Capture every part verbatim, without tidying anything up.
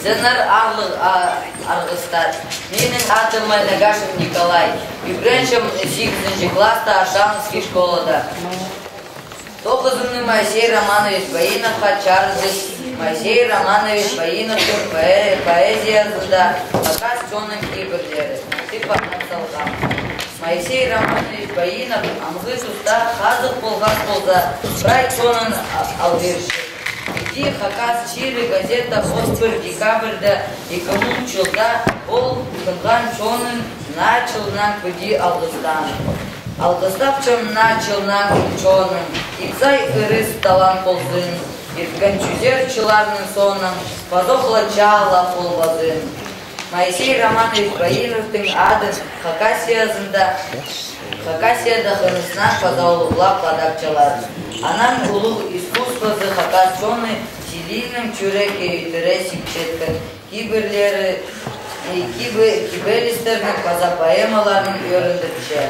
Сеннер, аарлығ, а, арғыстар. Минің адым Майнагашев Николай. Ӱгренчем сигізінҷі класста Аршановский школада. Тоғызымны Моисей Романович Баиновха чарыдып, Моисей Романович Баиновтың поэ-, поэзиязында хакас чонның кибірлері тіп ат салғам. Моисей Романович Баинов амғы туста хазых полған полза, прай чонын а-, алғирче. Іди «Хакас чирі» газета отыс пір декабрьда ікі муң чылда ол хынған чонын наа чылнаң піди алғыстаан. Алғыстапчам наа чылнаң чонын, ипсай ырыс талаан ползын, ирткен чӱзер чылларның соонаң пазох ла чаа ла полбазын. Моисей Романович Баиновтың адын Хакасиязында, Хакасияда хыныснаң паза улуғлап ладапчалар. Анаң улуғ искусствозы хакас чонны сілинең чӱрекке ӧтіре сикчеткен кибірлері, э, кибі-, кибелістернің паза поэмаларның ӧріндірче.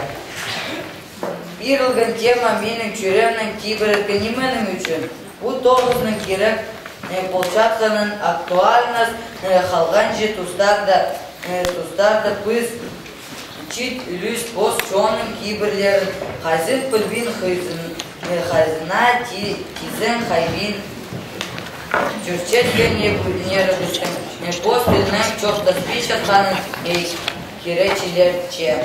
Пирілген тема минің чӱреемнең тибіреткен. Нименің ӱчӱн? Пу тоғызының кирек, э, полчатханын актуальность, э, халғанҷы тустарда, э, тустарда піс чиит ӱлӱс пос чонның кибірлерін хайзын пілбин, хайзын, э, хайзына ти-, тизең хайбин чӧрчеткен нерібістің, э, пос тілнең чоохтаспинчатханын, э, киречілерче.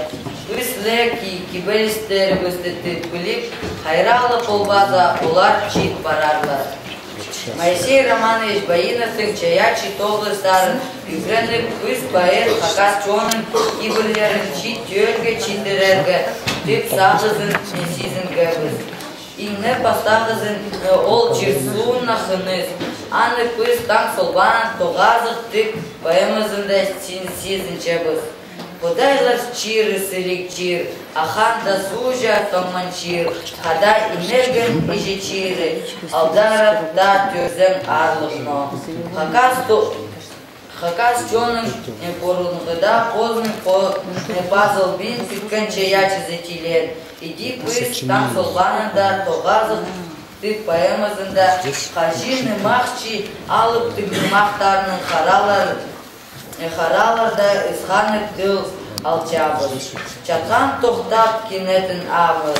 Піс ле ки-, кибелістерібісті тіп піліп, хайраллап полбаза, олар чит парарлар. Моисей Романович Баиновтың чайаачы тоғыстарын ӱгреніп, піс поэт хакас чонның кибірлерін чит тӧлге читірерге тіп сағызын сизінгебіс. Иң не пастағызын, э, ол чир-сууннаң хыныс. Аны піс «Таң солбаан тоғазығ» тіп поэмазында син-, сизінчебіс. Подайлар чирі сірік чир, аххан даа суғҷа тоңмаан чир, хада инелген іҷе чирі, алдарап таа тӧрзең аарлығ ноо. Хакас то-, хакас чонның, э, пурунғыда позының по-, э, пазылбин пӱткен чайаачызы тилеен. Іди піс «Таң солбаанында тоғазығ» тіп поэмазында хаҷан нымахчы алыптығ нымахтарның харалар-, э, хараларда ысханып тіл алчабыс. Чатхан тохтап кинетін абыс.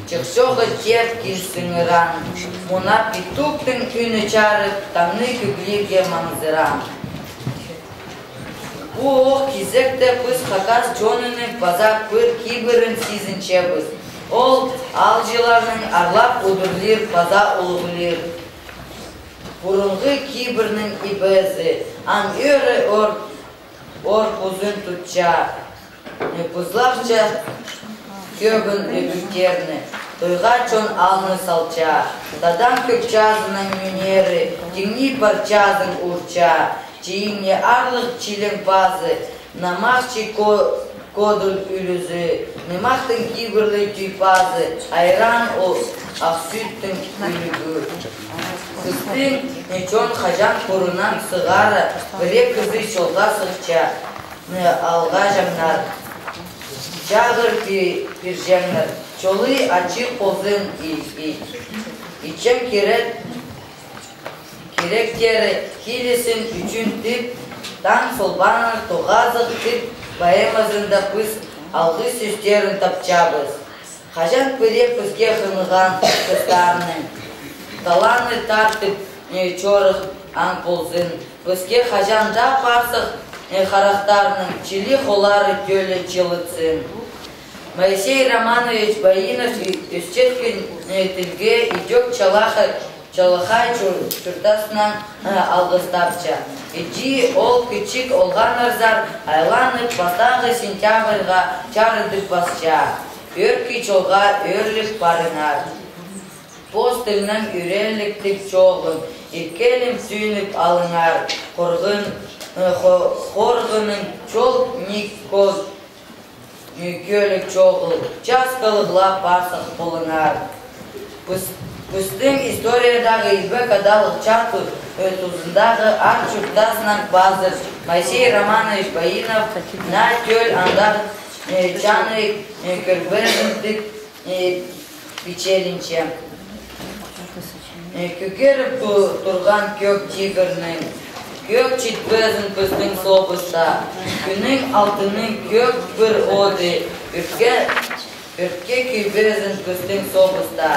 Чыхчоғы теп кил сыңыраан. Мына петуктың ӱні чарып, таңны кӧглирге маңзыраан. Пу ох кизекте піс хакас чонының паза пір кибірін сизінчебіс. Ол аалҷыларның аарлап удурлир паза улуғлир. Пурунғы кибірнің ибезі, ам ӧӧрі ор-, ор пузын тутча, пызлапча кӧбін ӧбіктерні, тойға чон алны салча, тадаң кӧк чазының нӱнері, тиңней пар чазың урча, чииңне аарлығ чилең пазы, нымахчы ко-, кодыл ӱлӱзі, нымахтың кибірліг тӱй пазы, айран ол, ах сӱттің ӱлӱгі. Пістің, э, чон хаҷан пуруннаң сығара, пірее кізі чолға сыхча, э, алғаҷаңнар. Чағыр пи-, пирҷеңнер, чолы ачых ползын и-, и-, итчең кирек, киректері килізін ӱчӱн тіп, «Таң солбаанында тоғазығ» тіп поэмазында піс алғыс сӧстерін тапчабыс. Хаҷан пірее піске хынған хыстарның таланы тартып, э, чорых аң ползын. Піске хаҷан даа парсых, э, харахтарның чіли холлары тӧлі чылытсын. Моисей Романович Баинов ӧ-, ӧсчеткен, э, тілге идӧк чалахай, чалахай чур-, чуртаснаң, э, алғыстапча. Іди ол кічіг олғаннарзар айланып, пастағы сентябрьға чарыдып пасча. Ӧӧркі чолға ӧрліп парыңар. Пос тілнең ӱреліктіг чоғын, иркелім сӱӱніп алыңар. Хорғын, э, хо-, хорғының чол ниик кӧ-, э, кӧлік чоғыл, часкалығ ла парсых полыңар. Піс-, пістің историядағы илбек адалығ чаа ту-, э, тузындағы аар чуртаснаң пазыр Моисей Романович Баинов наа тӧл андағ, э, чаны, э, кӧрбезін тіп, э, пичелінче. Э, кӧгеріп ту-, турған кӧк тигірнің Кӧк читпезін пістің собыста, кӱннің алтыны кӧк пір оды, пӧртке, пӧртке кӧйбезін пістің собыста.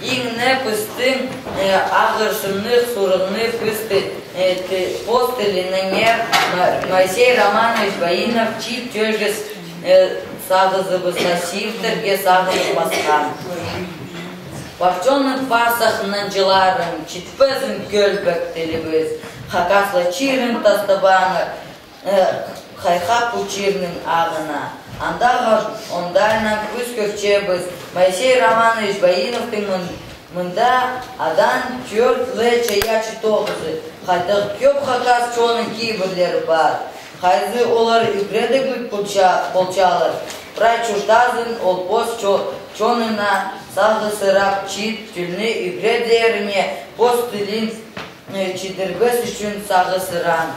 Иң не пістің, э, ағырсыннығ сурығны пісті, э, ти-, пос тілінеңер Ма-, Моисей Романович Баинов чиит тӧлгес, э, сағызыбысха сииртерге сағызып пасхан. Пар чонның пазығ нанҷыларын, читпезін кӧлбек тілібіс, хакасла чирін тастабаңар, э, хайхап пу чирнің ағына. Андағы оңдайнаң кӱс кӧрчебіс Моисей Романович Баиновтың мын-, мында адаң тӧрт ле чайаачы тоғызы, хайдағ кӧп хакас чонның кибірлері пар. Хайзы олар ӱгредігліг полча-, полчалар. Прай чуртазын ол пос чо-, чонына сағызырап, чиит тӧлні ӱгредеріне, пос тілін, э, чідірбес ӱчӱн сағызыраан.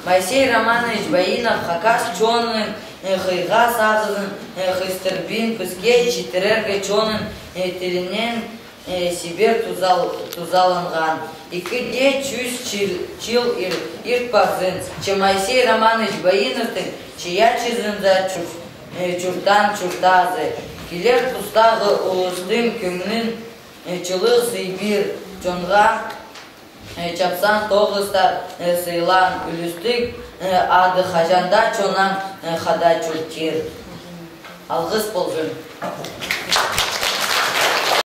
Моисей Романович Баинов хакас чонның, э, хыйға сағызын, э, хыстырбин піске читірерге чонның, э, тілінең, э, чибер тузал-, тузаланған. Ікі дее чӱс чыл, чыл ир-, ирт парзын, че Моисей Романович Баиновтың чайаачызында чур-, э, чуртаан чуртазы. Килер тустағы улустың кӧңнін, э, чылығ сый пир, чонға, э, чапсаң тоғыстар, э, сыйлаан, ӱлӱстіг, э, ады хаҷан даа чоннаң, э, хада чуртир. Алғыс ползын.